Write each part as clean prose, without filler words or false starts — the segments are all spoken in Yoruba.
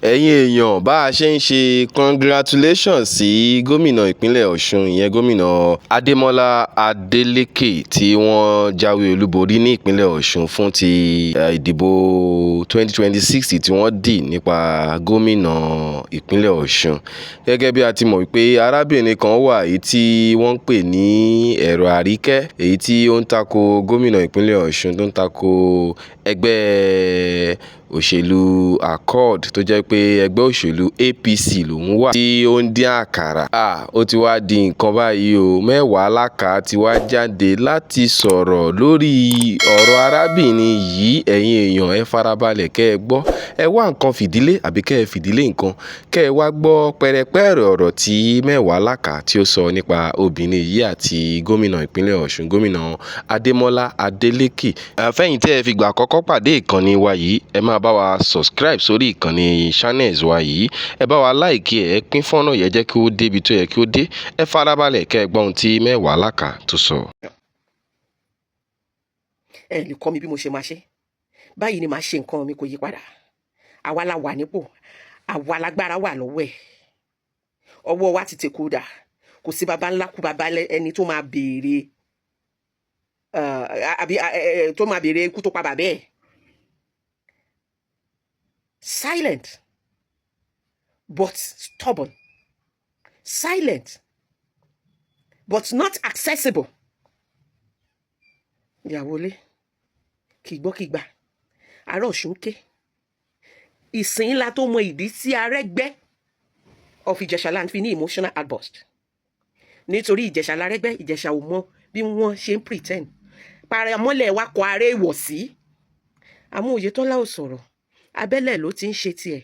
Ẹ̀yin èèyàn, bá a ṣe ń ṣe congratulations sí gómìnà ìpínlẹ̀ Ọ̀ṣun, ìyẹn Gómìnà Adémọ́lá Adélékè, tí wọ́n jáwé olúborí ní ìpínlẹ̀ Ọ̀ṣun fún ti ìdìbò 2026 tí wọ́n dì nípa gómìnà ìpínlẹ̀ Ọ̀ṣun. Gẹ́gẹ́ bí a ti mọ̀ wípé arábìnrin kan wà, èyí tí wọ́n ń pè ní Ẹ̀rọ Àríkẹ́, èyí tí ó ń tako gómìnà ìpínlẹ̀ Ọ̀ṣun, tó ń tako ẹgbẹ́ òṣèlú Accord, tó jẹ́ pé ẹgbẹ́ òṣèlú APC lòún wà, tí ó ń dín àkàrà. Ó ti wá di nǹkan báyìí o. Mẹ́wàá Láka ti wá jáde láti sọ̀rọ̀ lórí ọ̀rọ̀ arábìnrin yìí. Ẹ̀yin èèyàn, ẹ farabalẹ̀ kẹ́ ẹ gbọ́. Ẹ wá nǹkan fìdílé àbí kẹ́ ẹ fìdílé nǹkan, kẹ́ ẹ wá gbọ́ pẹrẹpẹrẹ ọ̀rọ̀ tí Mẹ́wàá Láka tí ó sọ nípa obìnrin yìí àti gómìnà ìpínlẹ̀ Ọ̀ṣun, Gómìnà Adémọ́lá Adélékè. Fẹ́yìn tí ẹ fi gbà kọ́kọ́ pàdé ìkànnì wa yìí, ẹ máa bá wa subscribe sórí ìkànnì channels wa yìí, ẹ bá wa like, ẹ pín fọ́nrán yẹn, jẹ́ kí ó débi tó yẹ kí ó dé. Ẹ farabalẹ̀ kẹ́ ẹ gbọ́ ohun tí Mẹ́wàá Láka tó sọ. Ẹ lè kọ́ mi bí mo ṣe máa ṣe. Báyìí ni màá ṣe nǹkan mi, kò yí padà. Àwa la wà nípò, àwa lágbára wà lọ́wọ́ ẹ̀, ọwọ́ wa ti tèkó dà. Kò sí baba ńlá kú baba ẹni tó máa béèrè àbí tó máa béèrè ikú tó pa bàbá ẹ̀. Silent but stubborn, silent but not accessible. Ìyàwó ilé kì í gbọ́, kì í gbà. Àárọ̀ Ọ̀ṣun ké ìsìn ńlá tó mọ ìdí tí Arẹ́gbẹ́ of Ìjẹ̀ṣà land fi ní emotional outburst, nítorí Ìjẹ̀ṣà lárẹ́gbẹ́. Ìjẹ̀ṣà ò mọ bí wọ́n ṣe ń pretend. Paramọ́lẹ̀ wa kọ aré ìwọ̀ sí. Àmọ́ Oyètọ́lá ò sọ̀rọ̀, abẹ́lẹ̀ ló ti ń ṣe tiẹ̀.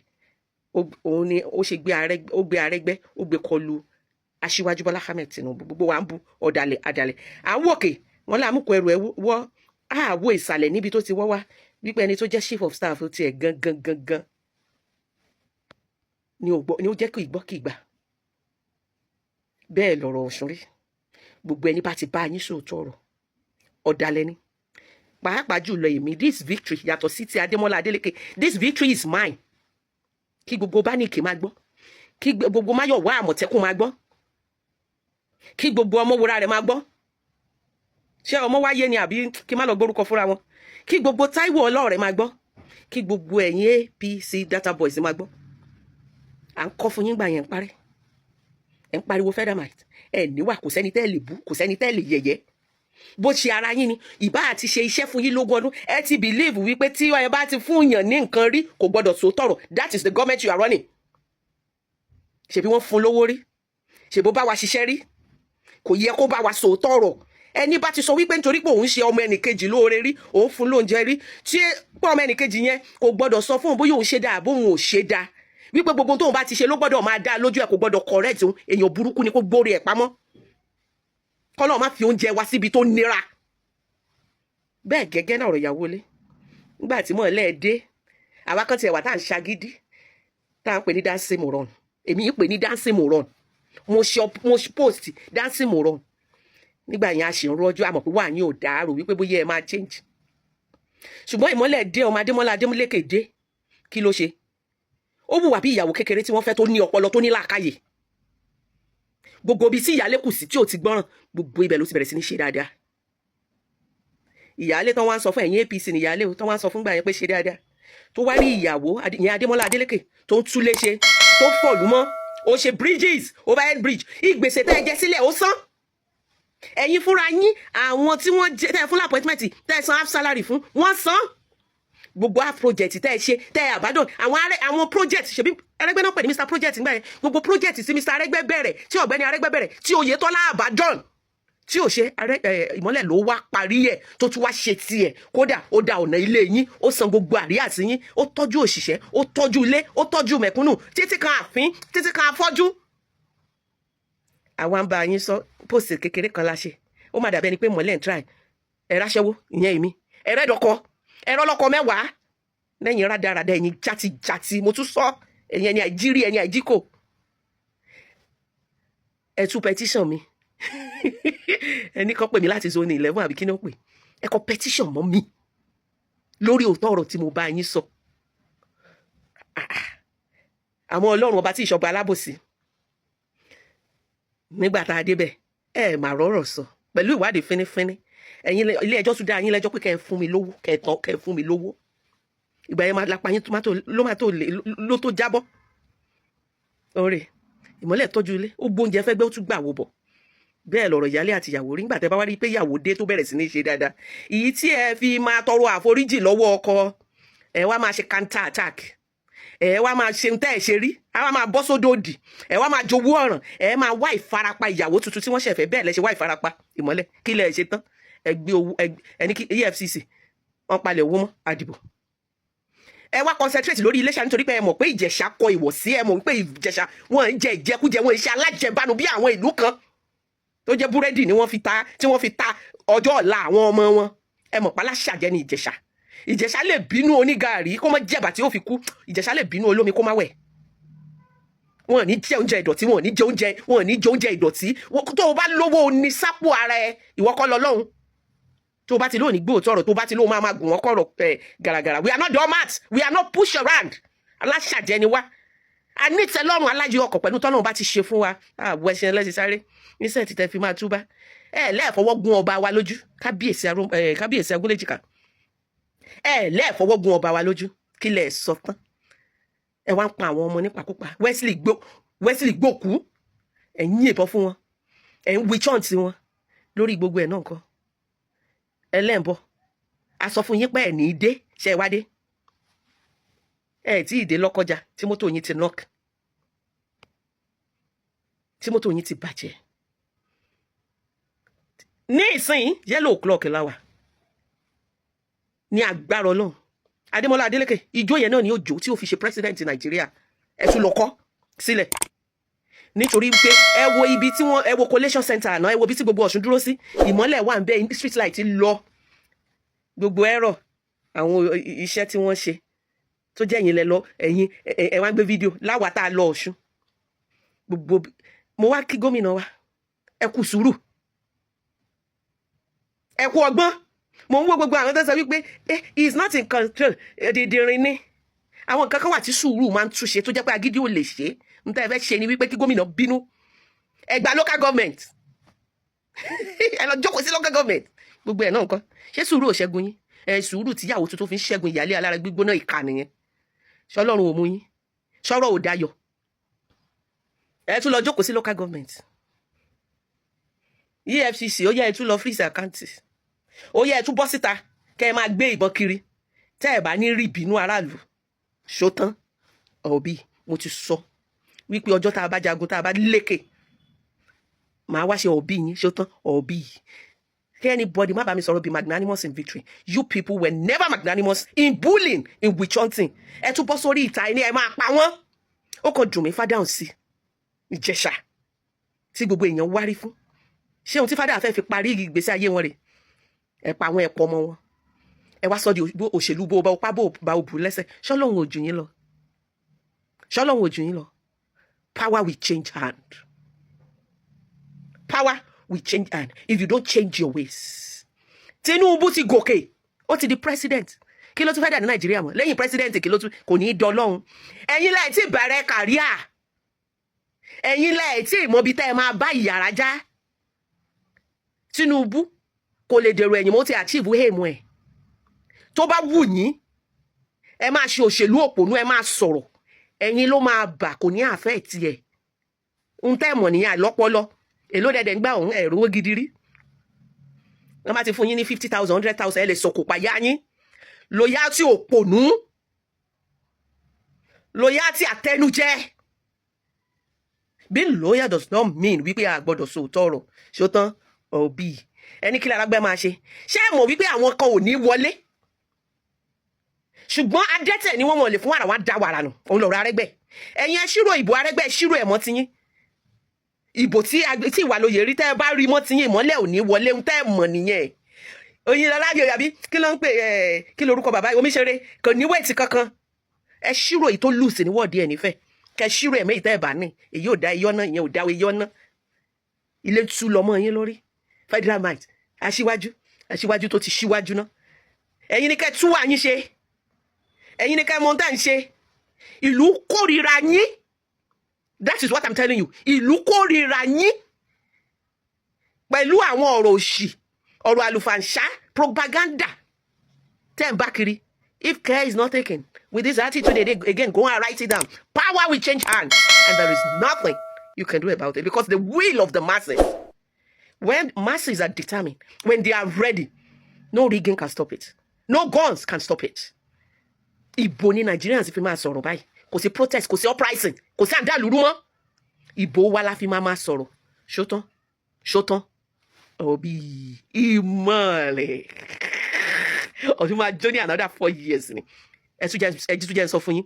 Òun ni ó ṣe gbé Arẹ́gbẹ́, ó gbé Arẹ́gbẹ́, ó gbé kọlu Aṣíwájú Bọ́lá Ahmed Tinubu. Gbogbo wa ń bu ọ̀dàlẹ̀ àdàlẹ̀, à ń wòkè wọn láàmúkọ ẹrù ẹ wọ́ àwọ̀ ìsàlẹ̀ níbi tó ti wọ́ wá, wípé ẹni tó jẹ́ chief of staff tiẹ̀ gangan gangan ni ò gbọ́, ni ó jẹ́ kí ìgbọ́ kí ìgbà. Bẹ́ẹ̀ lọ̀rọ̀ Ọ̀ṣun rí. Gbogbo ẹni bá ti bá yín sòótọ́ ọ̀rọ̀, ọ̀dàlẹ̀ ni, pàápàá jùlọ èmi. This victory yàtọ̀ sí ti Adémọ́lá Adélékè. This victory is mine. Kí gbogbo bánìkì máa gbọ́, kí gbogbo Máyọ̀wá Àmọ̀tẹ́kùn máa gbọ́, kí gbogbo Ọmọwúrà rẹ̀ máa gbọ́. Ṣé ọmọ wáyé ni àbí kí má lọ gbórúkọ fúnra wọn? Kí gbogbo Táíwò ọlọ́ọ̀rẹ́ máa gbọ́, kí gbogbo ẹ̀yin APC data boys máa gbọ́. À ń kọ́ fún yín gbà yẹn, ń parẹ́, ẹ̀ ń pariwo feathermite. Ẹ̀ níwà, kò sẹ́ni tẹ́ lè bú, kò sẹ́ni tẹ́ lè yẹ̀yẹ́. Bó ṣe ara yín ni ìbá àti ṣe iṣẹ́ fún yín lógún ọdún, ẹ ti believe wípé tí ẹ bá ti fún yàn ní nǹkan rí, kò gbọdọ̀ sọ tọrọ. That is the government you are running. Ṣebí wọ́n fún lówó rí, ṣèbó bá wa ṣiṣẹ́ rí, kò yẹ kó bá wa sọ tọrọ. Ẹni bá ti sọ wípé nítorí pé òun ṣe ọmọ ẹnìkejì lóore rí, òun fún lóúnjẹ rí, tí pé ọmọ ẹnìkejì yẹn kò gbọdọ̀ sọ fún òun bóyá òun ṣe dáa bóun ò ṣe dáa, wípé gbogbo tóun bá ti ṣe ló gbọdọ̀ máa dá lójú ẹ̀, kò gbọdọ̀ correct òun, èèyàn burúkú ni, kó gbórí ẹ̀ pamọ́. Kọ́lọ́ má fi oúnjẹ wá síbi tó nira. Bẹ́ẹ̀ gẹ́gẹ́ náà ọ̀rọ̀ ìyàwó ilé. Nígbà tí mọ̀ọ́lẹ́ dé, àwa kan tiẹ̀ wà tá à ń ṣagídí, tá à ń pè ní dancing moron. Èmi ń pè ní dancing moron. Mo ṣe post dancing moron nígbà yẹn. A ṣì ń rọ́jú, àmọ̀ pé wà ní ò dáàrò wípé bóyá ẹ máa change. Ṣùgbọ́n ìmọ́lẹ̀ dé, ọmọ Adémọ́lá Adémúlékè dé, kí ló ṣe? Ó wùwà bí ìyàwó kékeré tí wọ́n fẹ́, tó ní ọpọlọ, tó ní làákàyè. Gbogbo ibi tí ìyálé kù sí tí ò ti gbọ́ràn, gbogbo ibẹ̀ ló ti bẹ̀rẹ̀ sí ní ṣe dáadáa. Ìyáálé tán wá ń sọ fún ẹ̀yìn APC ní ìyáálé tán wá ń sọ fún gbà yẹn pé ṣe dáadáa, tó wá rí ìyàwó ìyẹn Adémọ́lá Adélékè tó ń túlé ṣe, tó fọ̀lú mọ́, ó ṣe bridges, overhead bridge, ìgbèsè tẹ́ ẹ jẹ sílẹ̀, ó san. Ẹ̀yin fúnra yín, àwọn tí wọ́n jẹ tẹ́ ẹ fún appointment, tẹ́ ẹ san half salary fún, wọ́n san gbogbo half project tẹ́ ẹ ṣe, tẹ́ ẹ abandon àwọn arẹ àwọn project. Ṣebí Arẹ́gbẹ́ náà pè ní Mr Project nígbà yẹn. Gbogbo project tí Mr Arẹ́gbẹ́ bẹ̀rẹ̀, tí ọ̀gbẹ́ni Arẹ́gbẹ́ bẹ̀rẹ̀, tí Oyètọ́lá abandon, tí ò ṣe arẹ ẹ, Ìmọ́lẹ̀ ló wá parí ẹ̀, tó tún wá ṣe tiẹ̀. Kódà ó da ọ̀nà ilé yín, ó san gbogbo àríyá sí yín, ó tọ́jú òṣìṣẹ́, ó tọ́jú ilé, ó tọ́jú mẹ̀kúnnù, títí kan àfín, títí kan afọ́jú. Àwa ń bá yín sọ, post kékeré kan la ṣe, ó má dàbí ẹni pé mọ̀lẹ́ ń try. Ẹ ráṣẹ́wó, ìyẹn èmi, ẹ rẹ́dọ̀kọ, ẹ rọ́lọ́kọ mẹ́wàá lẹ́yìn rádaràda, ẹ̀yìn játijàti. Mo tún sọ, ẹ̀yìn ẹni àìjírí, ẹni àìjíkò. Ẹ tún petition mi, ẹni kan pè mí láti zone 11, àbí kí ni ó pè? Ẹ kọ petition mọ́ mi lórí òótọ́ ọ̀rọ̀ tí mo bá yín sọ. Ah, ah. Àmọ́ Ọlọ́run Ọba tí ìṣọba alábòsí, nígbà tá a débẹ̀, ẹ mà rọ́rọ̀ sọ pẹ̀lú ìwádìí fínífíní. Ẹ̀yin ilé ẹjọ́ tún dá yín lẹ́jọ́ pé kẹ́ ẹ fún mi lówó, kẹ́ ẹ tán, kẹ́ ẹ fún mi lówó. Ìgbà yẹn máa lápá yín ló máa tó lè ló tó jábọ́. Ọ̀rẹ́ ìmọ́lẹ̀ tọ́jú ilé, ó gbóúnjẹ fẹ́ gbé, ó tún gbà wò bọ̀. Bẹ́ẹ̀ lọ̀rọ̀ ìyálé àti ìyàwó rí. Nígbà tẹ́ bá wá rí i pé ìyàwó dé, tó bẹ̀rẹ̀ sí ní ṣe dáadáa, èyí tí ẹ fi máa tọrọ àforíjì lọ́wọ́ ọkọ ẹ, wá máa ṣe counter attack. Ẹ wá máa ṣe tẹ́ ẹ ṣe rí, ẹ wá máa bọ́ sódò òdì, ẹ wá máa jowú ọ̀ràn, ẹ máa wá ìfarapa ìyàwó tuntun tí wọ́n ṣẹ̀fẹ̀. Bẹ́ẹ̀ lẹ ṣe wá ìfarapa ìmọ́lẹ̀. Kí lẹ ṣe tán? Ẹ gbé owó ẹ ní kí EFCC wọ́n palẹ̀ owó mọ́ àdìbò. Ẹ wá concentrate lórí Iléṣà, nítorí pé ẹ mọ̀ pé Ìjẹ̀ṣà kọ ìwọ̀sí. Ẹ mọ̀ pé Ìjẹ̀ṣà, wọ́n ń jẹ ìjẹkújẹ, wọ́n ń ṣe alájẹbánu bí àwọn ìlú kan tó jẹ́ búrẹ́dì ni wọ́n fi ta, tí wọ́n fi ta ọjọ́ ọ̀la àwọn ọmọ wọn. Ẹ mọ̀ pálásàjẹ́ ni Ìjẹ̀ṣà. Ìjẹ̀ṣà lè bínú onígàárí kó má jẹ̀bà tí ó fi kú. Ìjẹ̀ṣà lè bínú olómi kó má wẹ̀. Wọn ò ní jẹ oúnjẹ ìdọ̀tí, wọn ò ní jẹ oúnjẹ, wọn ò ní jẹ oúnjẹ ìdọ̀tí. Tó o bá lówó ní sápò ara ẹ, ìwọ kọ́ lọ lọ́hùn. Tó o bá ti lóòní gbóòótọ́ ọ̀rọ̀, tó o bá ti lóò máa gùn wọ́n kọ̀rọ̀ ẹ̀ gàràgàrà. We are not doormat, we are not push around. Aláṣàjẹ́ ni wá. A ní ìtẹ́lọ́rùn, aláyọ̀ ọkọ̀ pẹ̀lú tọ́lọ́run bá ti ṣe fún wa. Àwọ̀ ẹṣin ẹlẹ́sìn sáré níṣẹ́ tí tẹ́ fi máa túbá. Ẹ lẹ́ẹ̀fọwọ́ gún ọba wa lójú, kábíyèsí, kábíyèsí Agúnléjìká. Ẹ lẹ́ẹ̀fọwọ́ gún ọba wa lójú. Kí lẹ̀ sọ tán? Ẹ wá ń pa àwọn ọmọ nípakúpa. Wesley gbó, Wesley gbókú, ẹ ń yìnbọn fún wọn, ẹ ń witch hunt wọn lórí gbogbo ẹ̀ náà. Nǹkan ẹlẹ́ǹbọ̀ a sọ fún yín pé ẹ̀ ní í dé. Ṣe é wá dé? Ẹ tí ì dé Lọ́kọjà, tí mọ́tò yín ti knock, tí mọ́tò yín ti bàjẹ́. Ní ìsìn yellow o'clock la wà. Ní agbára Ọlọ́run, Adémọ́lá Adélékè, ijó yẹn náà ni ó jó tí ó fi ṣe president Nàìjíríà. Ẹ tún lọ kọ́ sílẹ̀, nítorí pé ẹ wo ibi tí wọ́n, ẹ wo collation center àná, ẹ wo ibi tí gbogbo Ọ̀ṣun dúró sí. Ìmọ́lẹ̀ wà ń bẹ, street light lọ, gbogbo ẹ̀rọ àwọn iṣẹ́ tí wọ́n ṣe tó jẹ́ ẹ̀yin lẹ lọ, ẹ̀yin ẹ wá ń gbé fídíò láwa tá a lọ Ọ̀ṣun. Gbogbo mo wá kí gómìnà wa, ẹ kú sùúrù, ẹ kú ọgbọ́n. Mo ń wo gbogbo àwọn tó sọ wípé he is not in control. Dìndìnrín ni. Àwọn nǹkan kan wà tí sùúrù máa ń túnṣe, tó jẹ́ pé agídí ò lè ṣe é. N tẹ́ ẹ fẹ́ ṣe ni wípé kí gómìnà bínú. Ẹ gba local government, ẹ lọ jókòó sí local government. Gbogbo ẹ̀ náà nǹkan ṣé sùúrù ò ṣẹ́gun yín? Ẹ sùúrù tíyàwó tuntun fi ń ṣẹ́gun ìyálé alára gbígbóná ìka nìyẹn. Ṣọlọ́run ò mú yín, ṣọ́rọ̀ ò dayọ̀. Ẹ tún lọ jókòó sí local government. EFCC, ó yẹ ẹ tún lọ freeze account. Ó yẹ ẹ tún bọ́ síta kẹ́ ẹ máa gbé ìbọn kiri. Tẹ́ ẹ bá ní rí ìbínú aráàlú ṣótán òbí, mo ti sọ wípé ọjọ́ tá a bá jagun, tá a bá lékè, màá wá ṣe òbí yín ṣótán òbí. Kí anybody má bá mi sọ̀rọ̀. Be magnanimous in victory. You people were never magnanimous in bullying, in witch hunting. Ẹ tún bọ́ sórí ìta ẹni, ẹ máa pa wọ́n. Ó kàn dùn mí fádàhùn sí Ìjẹ̀ṣà tí gbogbo èèyàn wárí fún. Ṣé ohun tí fádà fẹ́ fi parí ìgbésí ayé wọn rè? Ẹ pa àwọn ẹ̀pọ̀ ọmọ wọn, ẹ wá sọ di òṣèlú. Bó bá bó bá bù lẹ́sẹ̀, ṣọlọ́run ò jù yín lọ? Ṣọlọ́run ò jù yín lọ? Power will change hand. Power will change hand if you don't change your ways. Tinubu ti gòkè, ó ti di president. Kí ló tún fẹ́ dà ní Nàìjíríà mọ́ lẹ́yìn president? Kí ló tún kò ní í dọlọ́hun? Ẹ̀yin lẹ́ẹ̀ tí bẹ̀rẹ̀ career, ẹ̀yin lẹ́ẹ̀ tí ìmọ̀bi tẹ́ ẹ máa bá ìyàrá já. Tinubu kò lè dèrò ẹ̀yìn mọ́, ó ti achieve aim ẹ̀. Tó bá wù yín, ẹ máa ṣe òṣèlú òpònú, ẹ máa sọ̀rọ̀, ẹ̀yin ló máa bà, kò ní àfẹ́ tiẹ̀ ń tẹ́ mọ̀ nìyẹn. Àlọ́pọlọ èló dẹ̀dẹ̀ ń gbà òun ẹ̀rọ owó gidi rí. Wọ́n bá ti fún yín ní 50,000, 100,000, ẹ lè sọ̀kò pàyà yín. Loyalty òpònú, loyalty àtẹnujẹ. Being loyal does not mean wípé a gbọ́dọ̀ sòótọ́ ọ̀rọ̀. Ṣótán òbí ẹni kí lárágbẹ́ máa ṣe? Ṣé ẹ mọ̀ wípé àwọn kan ò ní wọlé, ṣùgbọ́n adẹ́tẹ̀ ni wọ́n, wọ́n lè fún wàrà, wá da wàrà nù. Òun lọ̀rọ̀ Arẹ́gbẹ́. Ẹ̀yin ẹ ṣírò ìbò Arẹ́gbẹ́, ẹ ṣírò ẹ̀ mọ́ tiyín. Ìbò tí ìwà lóye rí, tẹ́ ẹ bá rí mọ́ tiyín, ìmọ́lẹ̀ ò ní wọlé. Ń tẹ́ ẹ mọ̀ nìyẹn. Oyinlọlá yóò yàbí kí ló ń pè ẹ? Kí lorúkọ bàbá yìí? Omiṣeré kò ní weight kankan. Ẹ ṣírò èyí tó lùsì ní wọ́ọ̀dì ẹ̀ nífẹ̀ẹ́, kẹ ṣírò ẹ̀mẹ́ ìtẹ́ ẹ̀ bá ní. Èyí ò dá iyọ́ náà, ìyẹn ò dá iyọ́ náà. Ilé tú lọ́mọ yín lórí. Federal might, aṣíwájú, aṣíwájú tó ti ṣíwájú náà. Ẹ̀yin ni kẹ́ tú wà yín ṣe, ẹ̀yin ni kẹ́ mọ̀ tá à ń ṣe. Ìlú kórìíra yín. That is what I'm telling you. Ìlú kórìíra yín pẹ̀lú àwọn ọ̀rọ̀ òṣì, ọ̀rọ̀ àlùfàǹṣá, propaganda tẹ́ ń bá kiri. If care is not taken with this attitude again, go and write it down, power will change hands and there is nothing you can do about it, because the will of the masses, when masses are determined, when they are ready, no rigging can stop it, no guns can stop it. Ìbò ní Nigerians fi máa sọ̀rọ̀ báyìí. Kò sí protest, kò sí uprising, kò sí àdàlúrú mọ́. Ìbò wa la fi máa sọ̀rọ̀. Ṣótán, ṣótán, òbí ìmọ̀lẹ̀ ọdún máa jó ní another 4 years ni. Ẹ tún jẹ́ ń sọ fún yín,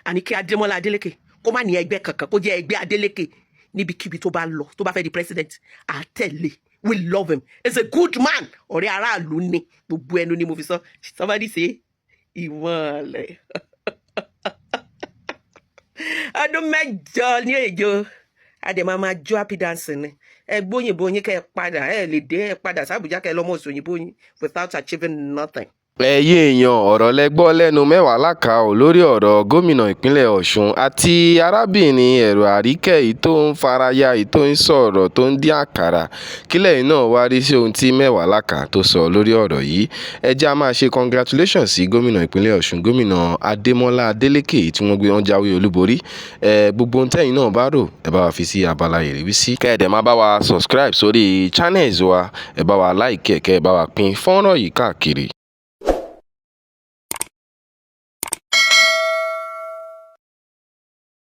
àní kí Adémọ́lá Adélékè kó má ní ẹgbẹ́ kankan, kó jẹ́ ẹgbẹ́ Adélékè. Níbikíbi tó bá lọ, tó bá fẹ́ di president, àtẹ̀lé. We love him, he's a good man. Ọ̀rẹ́ aráàlú ni. Gbogbo ẹnu ni mo fi sọ. Somebody say ìmọ̀lẹ̀. Ọdún 8 ní èjò àdèmà máa jó happy dancing ni. Ẹ gbóyìnbó yín, kẹ́ ẹ padà, ẹ lè dé, ẹ padà sábùjá, kẹ́ ẹ lọ́mọ òṣòyìnbó yín without achieving nothing. Ẹ̀yin èèyàn, ọ̀rọ̀ lẹ gbọ́ lẹ́nu Mẹ́wàálàkà ò lórí ọ̀rọ̀ gómìnà ìpínlẹ̀ Ọ̀ṣun àti arábìnrin Ẹ̀rọ Àríkẹ́ yìí tó ń faraya yìí, tó ń sọ̀rọ̀, tó ń dín àkàrà. Kílẹ̀ yìí náà wá rí sí ohun tí Mẹ́wàálàkà tó sọ lórí ọ̀rọ̀ yìí? Ẹ jẹ́ a máa ṣe congratulations sí gómìnà ìpínlẹ̀ Ọ̀ṣun, Gómìnà Adémọ́lá Adélékè, tí wọ́n gbé wọn jáwé olúborí. Ẹ gbogbo ohun tẹ́yin náà bá rò, ẹ bá wa fi sí abala ìrísí. Kẹ́ ẹ̀ dẹ̀ máa bá wa subscribe sórí channels wa, ẹ bá wa like ẹ̀, kẹ́ ẹ bá wa pín fọ́nrán yìí káàkiri.